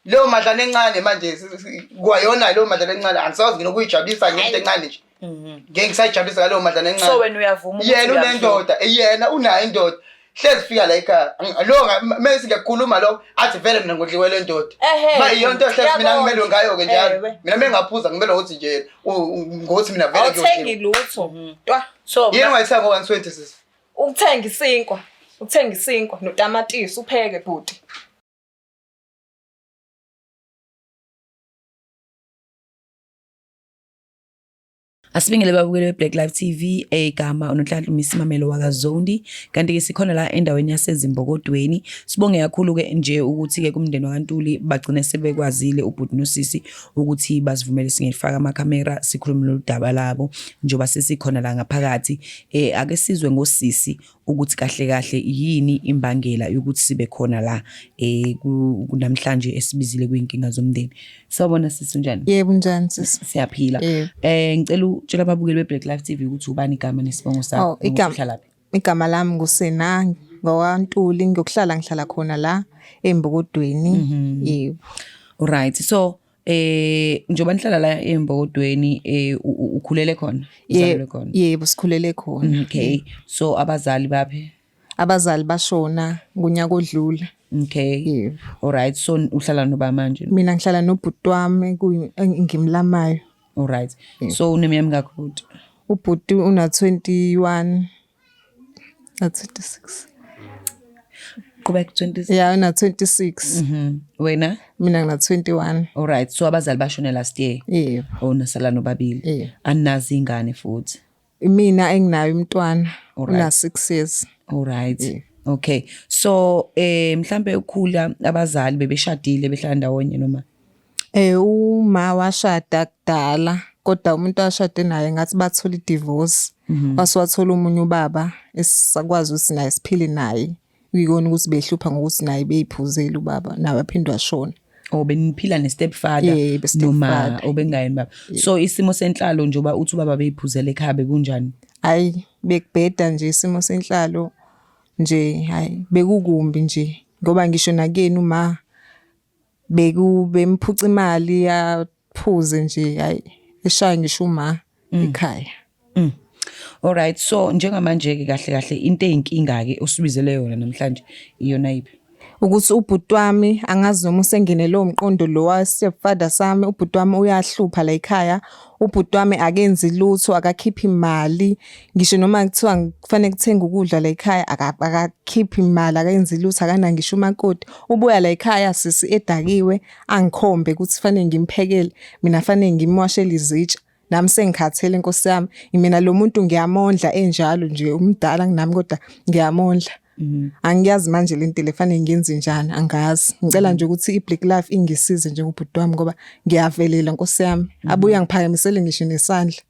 Leyo madlana encane manje kwayona leyo madlana encane angisazi nginokuyijabulisa ngento encane nje. Ngeke ngisayijabulisa ngaleyo madlana encane. So wena uyavuma ukuthi Yena uyamhlupha? unendoda, yena unayo indoda. Hlezi fika la ekhaya. Lo mase ngiyakhuluma lo athi vele mina ngodliwe le ndoda. Ehhe. Ma iyonto hlezi mina Uyabona. ngimelwe ngayo ke njalo. Ewe. Mina mengaphuza ngimelwe ukuthi nje ngokuthi mina vele Awuthengi ngiyodliwa. lutho. Twa. So Yini ungayithenga ngo-120 sisi? Ukuthenga isinkwa. Ukuthenga isinkwa notamatisi upheke bhuti. Asibingele babukeli be-Black Life TV egama uNonhlanhla uMisimamelo wakaZondi kanti-ke sikhona la endaweni yaseZimbokodweni. Sibonge kakhulu-ke nje ukuthi-ke kumndeni wakaNtuli bagcine sebekwazile ubhuti nosisi ukuthi basivumele singefaka amakhamera sikhulume lolu daba labo njengoba sesikhona la ngaphakathi. Ake sizwe ngosisi ukuthi kahle kahle yini imbangela yokuthi sibe khona la namhlanje esibizile kuyinkinga zomndeni. Sawubona sisi, unjani? Yebo, unjani sisi? Siyaphila. Yebo. Ngicela utshela ababukeli beBlack Life TV ukuthi ubani igama nesibongo sakho Oh, nokuthi uhlalaphi. Igama lami nguSena ngowantuli, ngiyokuhlala ngihlala khona la eMbokodweni. Yebo. Alright. So njengoba nihlala la eMbokodweni ukhulele khona? Uzalelwe khona? Yebo, sikhulele khona. Okay. So abazali baphi? Abazali bashona ngonyaka odlule. Okay. Yebo. Alright. So uhlala noba manje? Mina ngihlala nobhuti wami ngimlamayo. Alright. So uneminyaka emingaki ubhuti? Ubhuti una 21 na 26. Qhubeka 26. Yeah, una 26. Wena? Mina ngina 21. Alright. So abazali bashone last year. Yebo. Oh, nasala nobabili. Yebo. Aninazi ingane futhi. Mina enginayo umntwana Alright. una 6 years. Alright. Yeah. Okay. So mhlambe ukhula abazali bebeshadile behlala ndawonye noma? Uma washada kudala kodwa umuntu ashade naye ngathi bathola i-divorce. Wase wathola omunye ubaba esakwazi ukuthi naye siphile naye. Kuyikona ukuthi behlupha ngokuthi naye beyiphuzela ubaba naye waphinde washona. Oh, beniphila ne-stepfather Yebo, noma stepfather. obengayeni baba. So isimo senhlalo njengoba uthi ubaba beyiphuzela ekhaya bekunjani? Hayi, bekubheda nje isimo senhlalo nje, hayi bekukumbi nje ngoba ngisho nakuyena uma bekubemphuca imali yaphuze nje, hayi eshaya ngisho uma ekhaya. Alright, so njengamanje ke kahle kahle into eyinkinga ke osibizele yona namhlanje iyona yiphi? Ukuthi ubhuti wami angazi noma usengene lowo mqondo lo wa stepfather sami, ubhuti wami uyahlupha la ekhaya. Ubhuti wami akenzi lutho, akakhiphi imali, ngisho noma kuthiwa kufanele kuthenge ukudla la ekhaya akakhiphi imali, akayenzi lutho, akana ngisho umakoti. Ubuya la ekhaya sisi edakiwe, angikhombe ukuthi kufanele ngimphekele, mina fanele ngimwashele izitsha. Nami sengikhathele Nkosi yami, mina lo muntu ngiyamondla enjalo nje, umdala kunami kodwa ngiyamondla. Angiyazi manje lento le fanele ngenze njani, angazi. Ngicela nje ukuthi iBlack Life ingisize njengobhuti wami ngoba ngiyavelela Nkosi yami. Abuye angiphakamisele ngisho nesandla.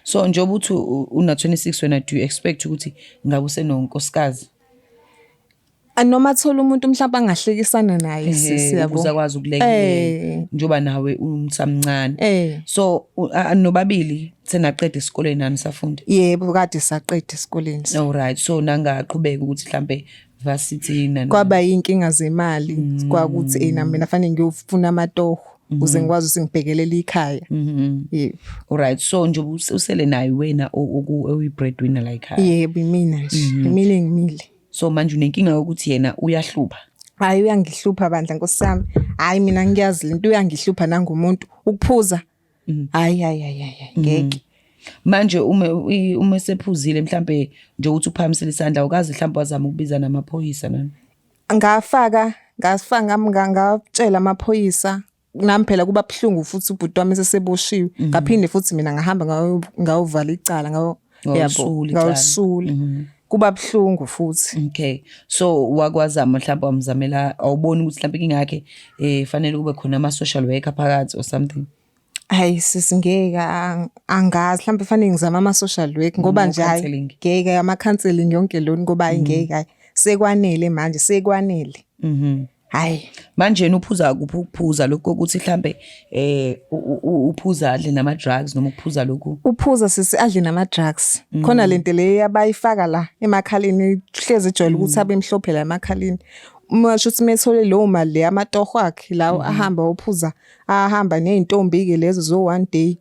So njengoba uthi una 26 wena, do you expect ukuthi ngabe usenonkosikazi? Noma athola umuntu mhlawumbe angahlekisana naye sisi yabo. Ukuze akwazi ukulekelela njengoba nawe umsamncane. So nobabili senaqeda esikoleni nani safunda? Yebo, kade saqeda esikoleni. Alright, so nangaqhubeka ukuthi mhlambe varsity nani? Kwaba inkinga zemali, kwakuthi na mina fanele ngiyofuna amatoho ukuze ngikwazi ukuthi ngibhekelele ikhaya. Yebo. Alright, so nje usele naye wena oyi breadwinner la ekhaya. Yebo, imina nje. Imina engimile. So manje unenkinga yokuthi yena uyahlupha. Hayi, uyangihlupha bandla Nkosi yami. Hayi, mina ngiyazi lento, uyangihlupha nangumuntu ukuphuza. Hayi hayi hayi hayi ngeke. Manje uma sephuzile mhlambe nje ukuthi uphakamisele isandla, ukazi mhlambe wazama ukubiza namaphoyisa nani? Ngafaka, ngafaka ngatshela amaphoyisa. Nami phela kuba buhlungu futhi ubhuti wami seseboshiwe. Ngaphinde futhi mina ngahamba ngayovala icala, Ngawulisula icala. ngawulisula. Kuba buhlungu futhi. Okay. So wakwazama mhlawumbe wamzamela, awuboni ukuthi mhlawumbe inkinga yakhe fanele kube khona ama social worker phakathi or something? Hayi sisi, ngeke angazi, mhlawumbe fanele ngizame ama social work ngoba nje hayi counselling. ngeke ama counseling yonke lona ngoba hayi ngeke, hayi sekwanele manje, sekwanele. Hayi. Manje yena uphuza kuphi ukuphuza lokho ukuthi mhlambe uphuza adle nama drugs noma ukuphuza lokhu? Uphuza sisi adle nama drugs. Khona lento le abayifaka la emakhaleni, hlezi ejwayele ukuthi abe mhlophe la emakhaleni. Uma shuthi methole leyo mali le amatoho akhe lawo ahamba ophuza ahamba nezintombi ke lezo zo one day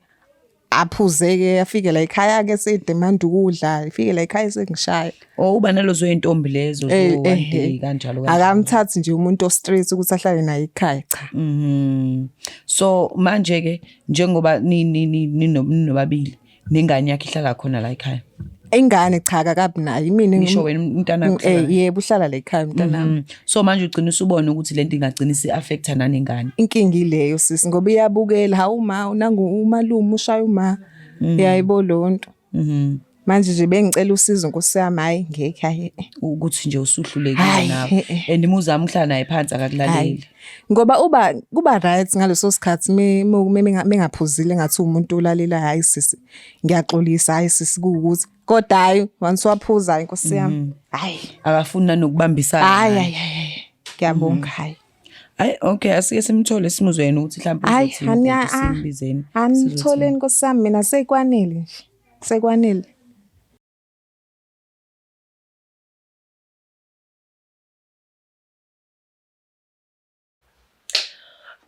aphuzeke afike la ekhaya ke sedemand ukudla ifike la ekhaya sengishaya. Oh uba nalozo zintombi lezo zo one day kanjalo kanjalo. Akamthathi nje umuntu o straight ukuthi ahlale naye ekhaya cha. So manje ke njengoba ni ni ninobabili nengane yakhe ihlala khona la ekhaya. Ingane cha akakabi nayo imina. Ngisho wena umntanakho. Yebo uhlala la ekhaya umntanami. So manje ugcina usubona ukuthi lento ingagcina isi-affecta nanengane. Inkinga ileyo sisi ngoba iyabukela hawu ma nangu umalume ushaya uma. Yayibo lonto. Manje nje bengicela usizo nkosi yami hayi ngeke hayi. Ukuthi nje usuhlulekile nawe. And muzama ukuhlala naye phansi akakulaleli. Ngoba uba kuba right ngaleso sikhathi mengaphuzile ngathi umuntu olalela hayi sisi ngiyaxolisa hayi sisi kuwukuthi kodwa hayi once waphuza hayi nkosi yami hayi akafuni nanokubambisana. Hayi hayi hayi ngiyabonga hayi. Hayi okay asike simthole simuzwe yena ukuthi mhlawumbe uzothini simbizeni. Anitholeni nkosi yami mina sekwanele nje. Sekwanele.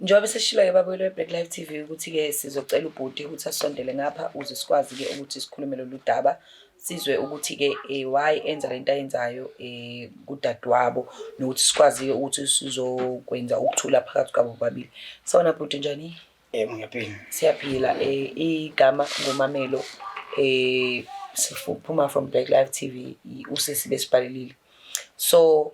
Njengoba sesishilo-ke babukeli be-Black Life TV ukuthi-ke sizocela ubhuti ukuthi asondele ngapha ukuze sikwazi-ke ukuthi sikhulume lolu daba sizwe ukuthi-ke why enza lento ayenzayo kudadewabo nokuthi sikwazi-ke ukuthi sizokwenza ukuthula phakathi kwabo bobabili. Sawubona bhuti, njani? Yebo ngiyaphila. Siyaphila igama nguMamelo siphuma from Black Life TV usisi besibhalelile. So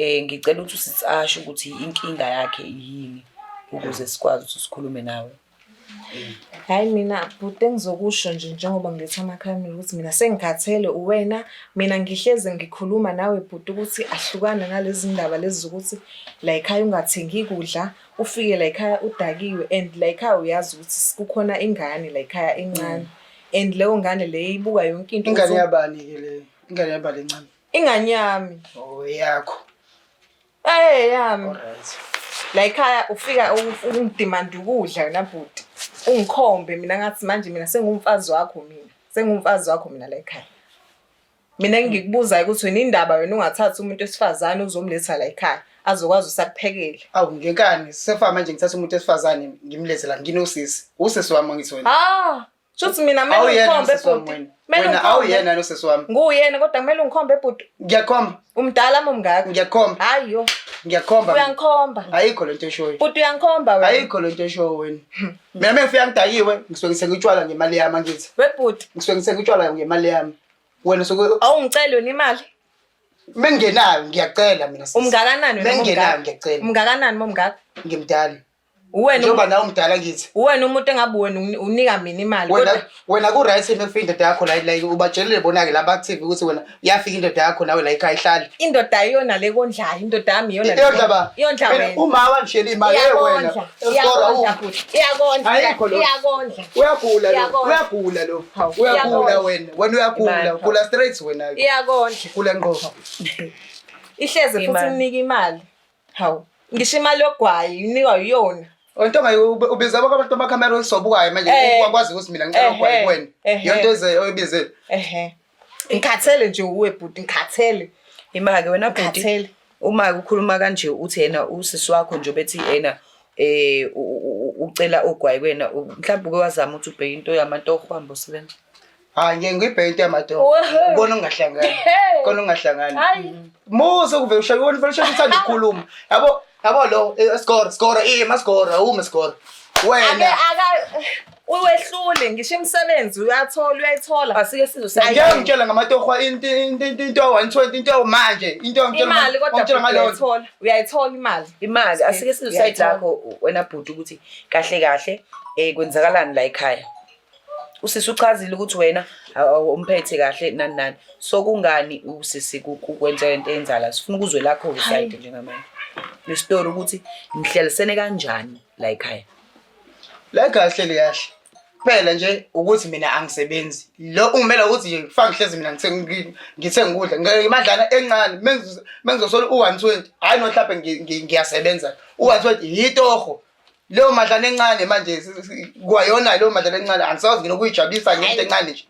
ngicela ukuthi usisi asho ukuthi inkinga yakhe yini ukuze sikwazi ukuthi sikhulume nawe. Hhayi mina bhuti engizokusho nje njengoba ngiletha amakhamera ukuthi mina sengikhathele uwena, mina ngihlezi ngikhuluma nawe bhuti ukuthi ahlukane nalezi ndaba lezi zokuthi la ekhaya ungathengi kudla, ufike la ekhaya udakiwe and la ekhaya uyazi ukuthi kukhona ingane la ekhaya encane and leyo ngane leyo ibuka yonke into. Ingane yabani-ke leyo? Ingane yabani encane? Ingane yami. Oh eyakho. Eh yami. Alright. La ekhaya ufika ungidimanda ukudla wena bhuti. Ungikhombe mina ngathi manje mina sengumfazi wakho mina. Sengumfazi wakho mina la ekhaya. Mina engikubuzayo ukuthi wena indaba wena ungathatha umuntu wesifazane uzomletha la ekhaya azokwazi usakuphekela. Awu ngenkani sefa manje ngithatha umuntu wesifazane ngimlethe la nginosisi. Usisi wami angithi wena. Ah, shuthi mina kumele Awuyena ungikhombe usisi wami bhuti. wena. Kumele Wena ungikhombe. awuyena nosisi wami. Nguyena kodwa kumele ungikhombe bhuti. Ngiyakhomba. Umdala uma umngaka. Ngiyakhomba. Hayi yo. Ngiyakhomba. mina. Uyangikhomba. Ayikho lento eshoyo. Bhuti uyangikhomba wena. Ayikho lento eshoyo wena. Mina mengifika ngidakiwe ngisuke ngithenga utshwala ngemali yami angithi. We bhuti, Ngisuke ngithenga utshwala ngemali yami. Wena usuke awungiceli wena imali. mengingenayo ngiyacela mina sisi. Umngakanani wena Mengingenayo momngaka? ngiyacela. Umngakanani momngaka? Ngimdala. Uwena Njengoba nawe umdala ngithi. uwena umuntu engabe wena unika mina imali Wena kodwa wena ku right uma indoda yakho la like ubatshelile bona ke laba TV ukuthi wena yafika indoda yakho nawe la ekhaya ihlale. Indoda iyona le kondlayo, indoda yami iyona. le Iyondla ba? Iyondla Mina, wena. Uma wangishiyela imali hey wena. Iyakondla, Skora iyakondla futhi. Iyakondla, Ayikho lo. iyakondla. Uyagula lo, Iyakondla. uyagula lo. Hawu, Uyagula iyakondla. wena. Wena uyagula, Imali. ugula straight wena. Iyakondla. Ugula ngqo. Ihleze futhi Imali. inika imali. Hawu. Ngisho imali yogwayi inikwa yiyona. Ontonga ubiza bonke abantu bamakhamera oyisobukayo manje Eh. ukwazi ukuthi mina ngicela ugwayi Ehhe. kuwena. Ehhe. Yonto eze oyibizele. Ehhe. Ngikhathele nje uwe bhuti, ngikhathele. Ima-ke wena bhuti. Ngikhathele. Uma-ke ukhuluma kanje uthi yena usisi wakho nje bethi yena ucela ogwayi kuwena mhlawumbe uke wazama ukuthi ubheke into yamatoho uhambe usebenza. Hayi ngeke ngiyibheke into yamatoho. Wehe. Kona ungahlangani. Hey. Kona ungahlangani. Hayi. Musa kuvele ushaya wena vele ushaya uthanda ukukhuluma. Yabo yabo lo score score maskora uma score. Ake Wena aka uwehlule ngisho imisebenzi uyathola uyayithola. Asike sizwe ngeke ngitshela ngamatoho into into into into 120 into manje into ngitshela Imali kodwa ngitshela bhuti ngaleyo uyayithola. Uyayithola imali. Imali asike sizwe side Uyayithola. lakho wena bhuti ukuthi kahle kahle kwenzakalani la ekhaya. Usisi uchazile ukuthi wena umphethe kahle nani nani. So kungani usisi kwenza into enzala? Sifuna ukuzwe lakho side njengamanje. Le story ukuthi nihlalisene kanjani la ekhaya. La ekhaya sihleli kahle. Kuphela nje ukuthi mina angisebenzi. Lo ungimela ukuthi nje kufaka ngihlezi mina ngithenga ukudla. Ngimadlana encane mengizosola u120. Hayi no mhlawumbe ngiyasebenza. U120 yitoho. Leyo madlana encane manje kwayona leyo madlana encane angisazi nginokuyijabulisa ngento encane nje.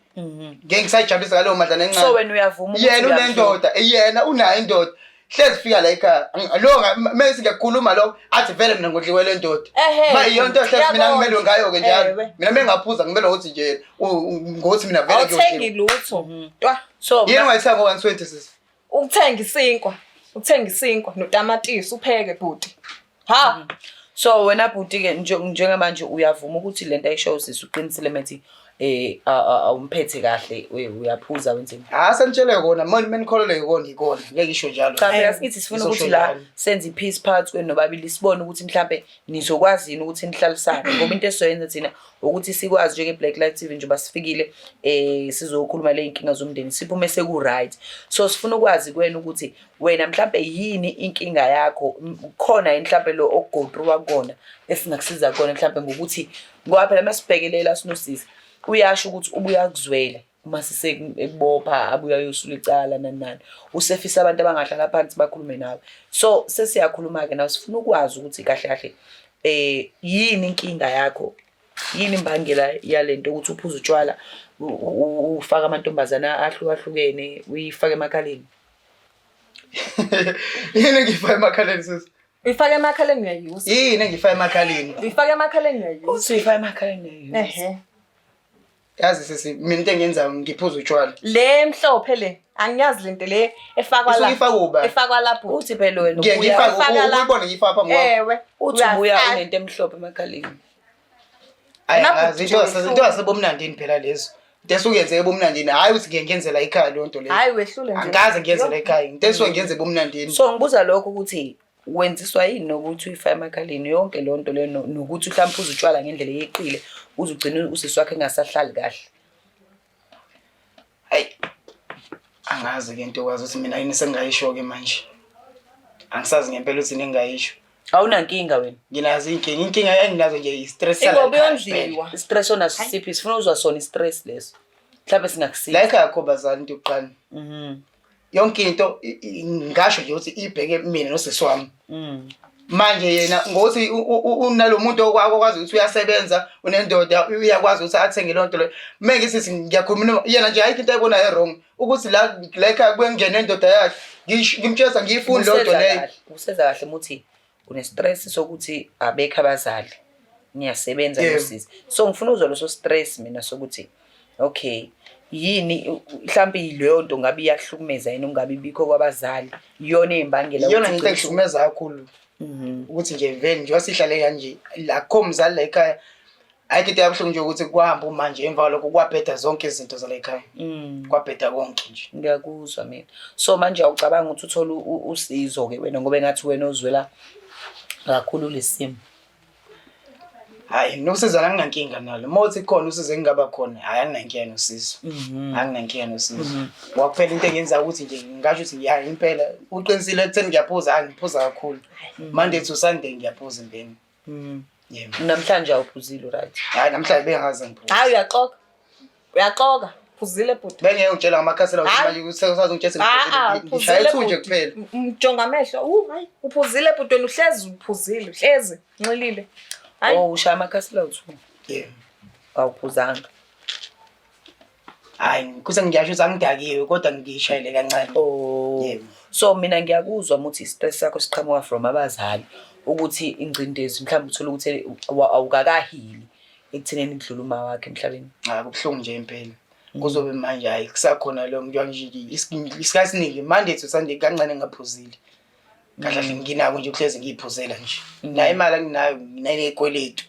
Ngeke ngisayijabulisa ngaleyo madlana encane. So wena uyavuma ukuthi Yena uyamhlupha? unendoda, yena unayo indoda. Hlezi fika la ekhaya. Lo mase ngiyakhuluma lo athi vele mina ngodliwe le ndoda. Ehhe. Ma iyonto hlezi mina Uyabona. ngimelwe ngayo ke njalo. Ewe. Mina mengaphuza ngimelwe ukuthi nje ngokuthi mina vele Awuthengi ngiyodliwa. lutho. Twa. So Yini ungayithenga ngo-120 sisi? Ukuthenga isinkwa. Ukuthenga isinkwa notamatisi upheke bhuti. Ha. So wena bhuti ke njengamanje uyavuma ukuthi lento ayishoyo sisi uqinisile methi awumphethe kahle uyaphuza wenzeni? Ha senitshele kona, manje menikholelwe yikona ikona. Ngeke ngisho njalo. Cha phela sithi sifuna Ngizosho ukuthi la njalo. senze i-peace phakathi kwenu nobabili sibone ukuthi mhlampe nizokwazi yini ukuthi nihlalisane ngoba into esizoyenza thina ukuthi sikwazi njenge-Black Life TV njengoba sifikile sizokhuluma le y'nkinga zomndeni siphume seku-right. So sifuna ukwazi kuwena ukuthi wena mhlampe yini inkinga yakho, khona yini mhlampe lo oku-go through kukona esingakusiza kukona mhlampe ngokuthi ngoba phela masibhekelela sinosisi uyasho ukuthi ubuya kuzwela uma sisekubopha abuya ayosula icala nani nani, usefisa abantu abangahlala phansi bakhulume nawe. So sesiyakhuluma-ke nawe sifuna ukwazi ukuthi kahle kahle yini inkinga yakho, yini imbangela yalento ukuthi uphuze utshwala ufake amantombazane ahlukahlukene uyifake emakhaleni. Yini engiyifaka emakhaleni sisi? Uyifaka emakhaleni uyayusa. Yini engiyifaka emakhaleni? Uyifaka emakhaleni uyayusa. Uthi uyifaka emakhaleni uyayusa. Ehhe. Yazi sisi, mina into engiyenzayo ngiphuza utshwala. Le mhlophe le angiyazi lento le efakwa la. Isuke ifakwe ubani? Efakwa la bhuti. Uthi phela wena Ngiye ubuya ngiyifake Ufaka la. uyibone ngiyifaka phambi kwakho. Ewe. uthi ubuya uyafaka. unento emhlophe emakhaleni. Hayi Lapho angazi into nje into yasebomnandini phela lezo. Into esuke yenzeke ebomnandini hayi ukuthi ngiye ngiyenzela ekhaya leyo nto leyo. Hayi wehlule nje. Angikaze ngiyenzele ekhaya. Into esuke ngiyenze ebomnandini. So ngibuza lokho ukuthi wenziswa yini nokuthi uyifake emakhaleni yonke leyo nto leyo nokuthi mhlawumbe uze utshwala ngendlela eyeqile uze ugcine usisi wakho engasahlali kahle. Hayi. Angazi ke into okwazi ukuthi mina yini sengingayisho ke manje. Angisazi ngempela ukuthi yini engingayisho. Awunankinga wena. Nginazo inkinga, inkinga enginazo nje i-stress sala Ingoba ekhaya kuphela. uyondliwa. I-stress onaso siphi? Sifuna uzwa sona i-stress leso. Mhlawumbe singakusiza. La ekhaya kho bazali into yokuqala. Mhm. Yonke into ngingasho nje ukuthi ibheke mina nosisi wami. Manje yena ngokuthi unalo muntu okwazi ukuthi uyasebenza, unendoda, uyakwazi ukuthi athenge leyo nto leyo. Uma ngithi ngiyakhuluma yena nje ayikho into ayibonayo e-wrong ukuthi la la ekhaya kuyengena indoda yakhe. Ngimtshela ngiyifuni leyo nto leyo. Useza kahle muthi une-stress sokuthi abekho abazali niyasebenza nosisi. So ngifuna uzwa leso stress mina sokuthi okay yini mhlawumbe leyo nto ngabe iyakuhlukumeza yini ungabe ibikho kwabazali iyona eyimbangela Iyona into engihlukumeza kakhulu. Ukuthi nje vele njengoba sihlale kanje akukho mzali la ekhaya. Ayikho into yabuhlungu nje ukuthi kwahamba manje emva kwalokho kwabheda zonke izinto zala ekhaya. Kwabheda konke nje. Ngiyakuzwa mina. So manje awucabanga ukuthi uthole usizo ke wena ngoba engathi wena ozwela kakhulu lesimo. Hayi nosizo anginankinga nalo. Uma uthi khona usizo engingaba khona, hayi anginankinga nosizo. Anginankinga nosizo. Ngoba kuphela into engenza ukuthi nje ngingasho ukuthi ngiya impela uqinisile ekutheni ngiyaphuza, hayi ngiphuza kakhulu. Monday to Sunday ngiyaphuza impela. Yebo. Namhlanje awuphuzile right? Hayi namhlanje bengaze ngiphuze. Hayi uyaxoka. Uyaxoka. Phuzile bhuti. Bengeke ngitshela ngamakhasela ukuthi Hayi. manje usazongitshela Ah, ah, ngishaya uphuzile ithunje bhuti. kuphela. Mjonga amehlo. Hayi uphuzile bhuti wena uhlezi uphuzile, uhlezi nxilile. Hayi. Oh ushaya amakhasela uthu. Yebo. Awuphuzanga. Hayi kuse ngiyasho ukuthi angidakiwe kodwa ngishayele kancane. Oh. Yebo. So mina ngiyakuzwa muthi stress sakho siqhamuka from abazali ukuthi ingcindezi mhlawumbe uthola ukuthi awukakahili ekutheneni kudlula uma wakhe emhlabeni. Hayi kubuhlungu nje impela. Kuzobe manje hayi kusakhona lo ngiyo nje isikhathi esiningi Monday to Sunday kancane ngaphuzile. Kahle kahle nginako nje ukuhlezi ngiyiphuzela nje. Nayo imali anginayo nginekweletu.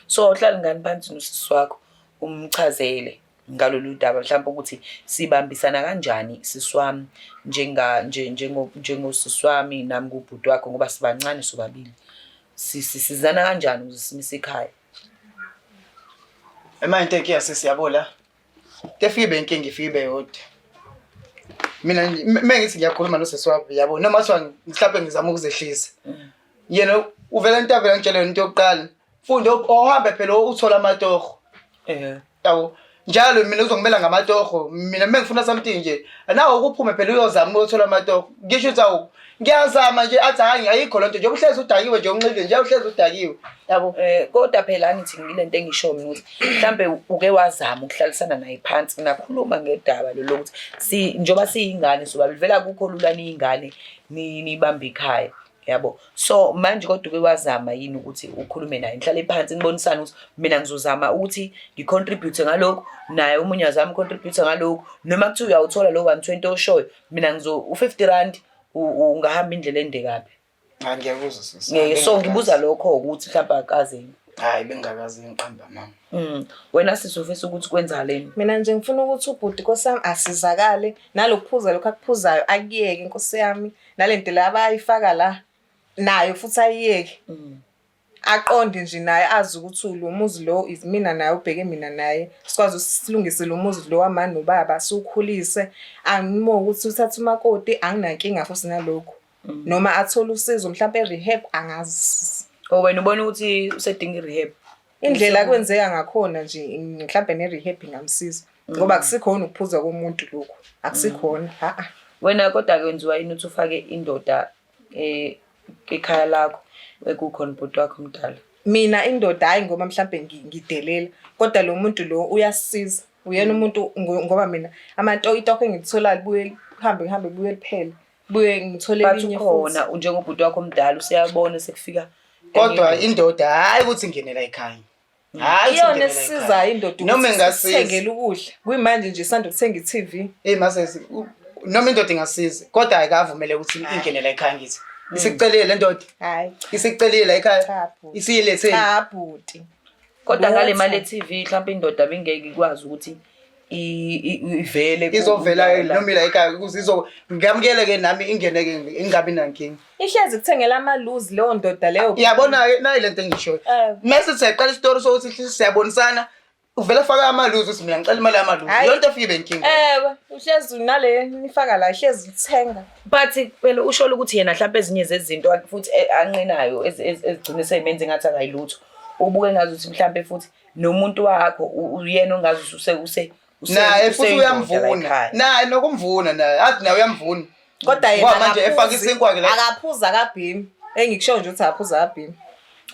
So uhlala ngani phansi nosisi wakho umchazele ngalolu daba mhlawumbe ukuthi sibambisana kanjani sisi wami njenga nje njengo njengosisi wami nami kubhuti wakho ngoba sibancane sobabili. Sisizana kanjani ukuze simise ikhaya? Ema into enkinga sisi yabo la. Into efike ibe inkinga ifike ibe yodwa. Mina uma ngithi ngiyakhuluma nosisi wami yabo noma kuthiwa mhlawumbe ngizama ukuzehlisa. Yena uvela into avela ngitshele yona into yokuqala. Mfundo ohambe phela uthola amatoho. Yabo. Njalo mina uzongimela ngamatoho. Mina uma ngifuna something nje, nawe ukuphume phela uyozama uyothola amatoho. Ngisho ukuthi awu ngiyazama nje athi hayi ayikho lento nje uhlezi udakiwe nje unxilile nje uhlezi udakiwe. Yabo. Kodwa phela angithi ngilento engisho mina ukuthi mhlambe uke wazama ukuhlalisana naye phansi nakhuluma ngedaba lo lokuthi si njoba siyingane sobabili vele akukho lula niyingane nibambe ikhaya yabo. So manje kodwa uke wazama yini ukuthi ukhulume naye nihlale phansi nibonisane ukuthi mina ngizozama ukuthi ngicontribute ngalokhu naye omunye azame ucontribute ngalokhu noma kuthiwa uyawuthola lo 120 oshoyo mina ngizo u50 rand ungahamba indlela ende kabi. Cha ngiyakuzwa sisi. So ngibuza lokho ukuthi mhlawumbe akaze yini. Hayi bengingakaze ngiqamba mama. Wena sisi ufisa ukuthi kwenzakaleni? Mina nje ngifuna ukuthi ubhuti nkosi yami asizakale nalokuphuza lokhu akuphuzayo akuyeke nkosi yami nalento la abayifaka la nayo futhi ayiyeke. Aqonde nje naye azi ukuthi lo muzi lo is mina naye ubheke mina naye sikwazi silungise lo muzi lo wama nobaba siwukhulise angimo ukuthi uthathe umakoti anginankinga futhi nalokho noma athole usizo mhlawumbe e-rehab angazi. Oh wena ubona ukuthi usedinga i-rehab? Indlela kwenzeka ngakhona nje mhlawumbe ne-rehab ingamsiza ngoba akusikhona ukuphuza komuntu lokhu akusikhona a-a. Wena kodwa kwenziwa yini ukuthi ufake indoda ekhaya lakho ekukhona ubhuti wakho omdala? Mina indoda hhayi ngoba mhlampe ngidelela kodwa lo muntu lo uyasisiza uyena umuntu ngoba mina itoho engilitholayo libuye lihambe lihambe libuye liphele buye ngithole But elinye futhi. ukhona njengobhuti wakho omdala useyabona sekufika Kodwa indoda hayi ukuthi ingenela ekhaya. Hayi ukuthi Iyona ingenela esisizayo ekhaya. indoda Noma ukuthi ingasiza. sithengele ukudla. Kuyimanje nje isanda ukuthenga i-TV. Hey masesi, noma indoda ingasiza, kodwa ayikavumele ukuthi ingenela ekhaya ngithi. Isikucelile le ndoda. Hayi. Isikucelile la ekhaya. Cha bhuti. Isiyiletheni. Cha bhuti. Kodwa ngale Lutho. mali e-TV mhlawumbe indoda bingeke ikwazi ukuthi ivele Izovela noma ila ekhaya ukuze izo ngiyamukele ke nami ingene ke ingabi nankinga. Ihlezi kuthengela amaluzi leyo ndoda leyo. Uyabona ke nayi lento engishoyo. Eh. Mase siyaqala isitori sokuthi siyabonisana uvela faka amaluzi uthi mina ngicela imali yamaluzi. Hhayi. Yonke efike ibe inkinga. Ewe, uhlezi nale nifaka la ihlezi uthenga. But phela usholo ukuthi yena mhlawumbe ezinye zezinto futhi anqinayo ezigcine seyimenza engathi akayilutho. Ubuke ngazuthi mhlawumbe futhi nomuntu wakho uyena ongazuthi use use Naye futhi useyindoda la uyamvuna. ekhaya. Naye nokumvuna naye. Athi naye uyamvuna. Kodwa yena Ngoba manje efaka akaphuzi, isinkwa ke la. Akaphuzi akabhemi. Engikusho nje ukuthi akaphuzi akabhemi.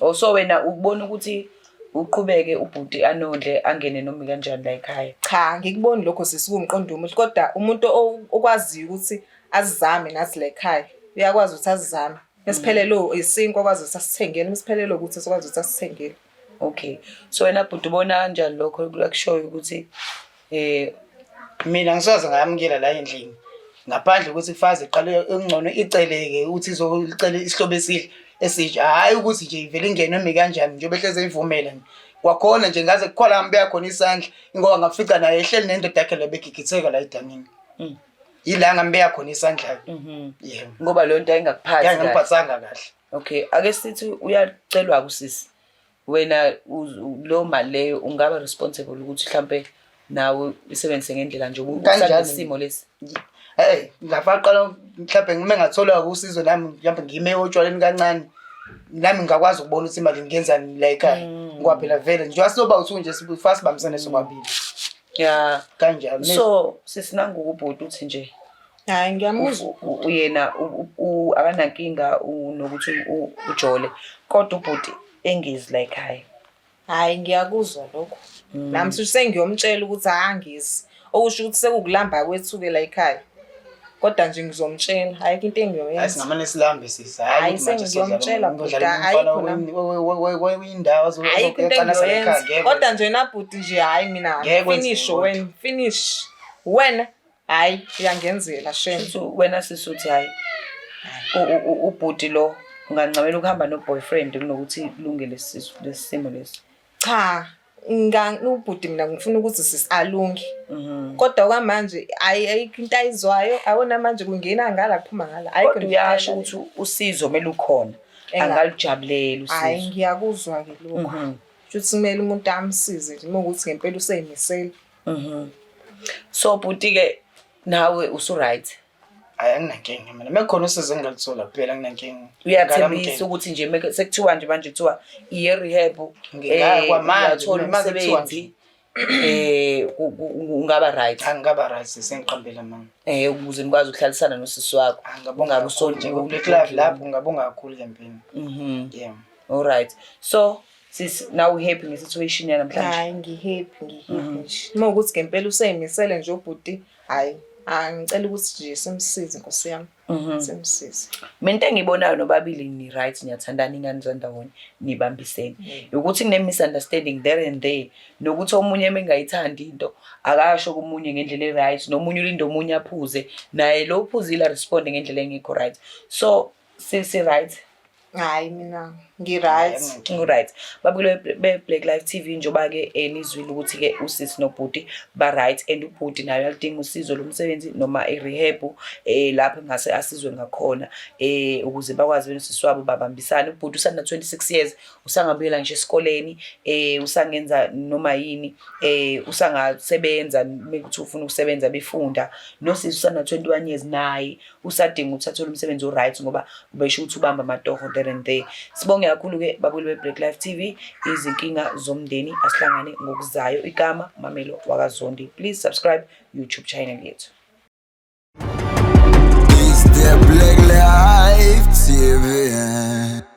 Oh so wena ukubona ukuthi uqhubeke ubhuti anondle angene noma kanjani la ekhaya. Cha, ngikuboni lokho sisi kuwumqondo omuhle kodwa umuntu okwaziyo ukuthi azizame nathi la ekhaya uyakwazi ukuthi azizame. Esiphelele isinkwa okwazi ukuthi asithengele, esiphelele ukuthi sikwazi ukuthi asithengele. Okay. So wena bhuti ubona kanjani lokho akushoyo ukuthi Mina ngisoze ngayamukela la endlini ngaphandle ukuthi kufaze iqale engcono iceleke ukuthi izolicela isihlobo esihle esitsha hhayi ukuthi nje ivele ingene noma ikanjani njengoba ehlezi eyivumela nje kwakhona nje ngaze kukhona ngibeka khona isandla ingoba ngafica naye ehleli nendoda yakhe la begigitheka la edamini yila ngambeka khona isandla-ke yebo ngoba leyo nto ayingakuphathi kahle. yayingangiphathanga kahle. Okay, ake sithi uyacelwa kusisi. Wena leyo mali leyo ungaba responsible ukuthi mhlampe nawe isebenzise ngendlela nje Kanjani? isimo lesi. Hey, ngafaka qala mhlawumbe ngime ngathola usizo nami mhlawumbe ngime otshwaleni kancane. Nami ngingakwazi ukubona ukuthi imali ngiyenzani la ekhaya. Ngoba phela vele njengoba sizoba uthu nje sifasa sibambisane sobabili. Yeah. Kanjalo. So sisi nangu ubhuti uthi nje Hayi ngiyamuzwa. Uyena akanankinga nokuthi ujole kodwa ubhuti engezi la ekhaya. Hayi ngiyakuzwa lokho. Nami sengiyomtshela ukuthi angizi. Okusho ukuthi sekukulamba kwethu-ke la ekhaya. Kodwa nje ngizomtshela, ayikho into Hayi engiyoyenza. singamane silambe sisi. Hayi Hayi, ukuthi manje sengiyomtshela sodlala bhuti, umfana ayikho nami. wendawo Ayikho into engiyoyenza. Kodwa nje nabhuti nje hhayi mina Ngeke kwenzeke finish kodwa. wena, finish. Wena hhayi uyangenzela shame. So wena sisi uthi hayi ubhuti lo ungancamela ukuhamba no-boyfriend kunokuthi kulunge lesi simo lesi. Cha, ubhuti mina ngifuna ukuthi sisi alunge. Kodwa kwamanje ayikho into ayizwayo, awona manje kungena ngala kuphuma ngala. Ayikho Kodwa nje into uyasho ayizwayo. ukuthi usizo kumele ukhona. Angalujabulela Hhayi usizo. ngiyakuzwa-ke lokho. Shuthi kumele umuntu amsize nje uma kuwukuthi ngempela useyimisele. So bhuti-ke nawe usu-right. Hayi anginankinga mina. Mekukhona usizo engingaluthola kuphela anginankinga. Uyathembisa ukuthi nje sekuthiwa nje manje kuthiwa iye rehab Ngingaya kwamanje, uyathola mina, uma sekuthiwa umsebenzi. Ungaba right? Angingaba right, sengiqambela mama. Ukuze nikwazi ukuhlalisana nosisi wakho. Angabonga Ungabe kakhulu nje ku-Black Life lapho, ngingabonga kakhulu ngempela. Yeah. All right, so sis, now we happy nge-situation yanamhlanje? Hayi, ngi-happy, ngi-happy nje. Uma ukuthi ngempela useyimisele nje ubhuti, hhayi, ngicela ukuthi nje simsize, nkosi yami. Simsize. Mina into engiyibonayo, nobabili ni-right, niyathandana, ingane zandawonye, nibambisene. Ukuthi kune-misunderstanding there and there, nokuthi omunye uma engayithandi into akasho komunye ngendlela e-right, nomunye ulinde omunye aphuze, naye lo uphuzile aresponde ngendlela engekho right. So si-right? Hhayi, mina ngi-right. Right, babukele be-Black Life TV, njengoba-ke nizwile ukuthi-ke usisi nobhuti ba-right, and ubhuti naye uyaludinga usizo lomsebenzi noma i-rehab, lapho engase asizwe ngakhona, ukuze bakwazi benosisi wabo babambisane. Ubhuti usana 26 years, usangabuyela ngisho esikoleni, usangenza noma yini, usangasebenza mekuthi ufuna ukusebenza befunda. Nosisi usana 21 years, naye usadinga ukuthi athole umsebenzi o-right, ngoba ubesho ukuthi ubamba amatoho there and there. Sibonge kakhulu-ke, babukeli be-Black Life TV, izinkinga zomndeni. Asihlangane ngokuzayo. Igama Mamelo wakaZondi. Please subscribe YouTube channel yethu. It's the Black Life TV.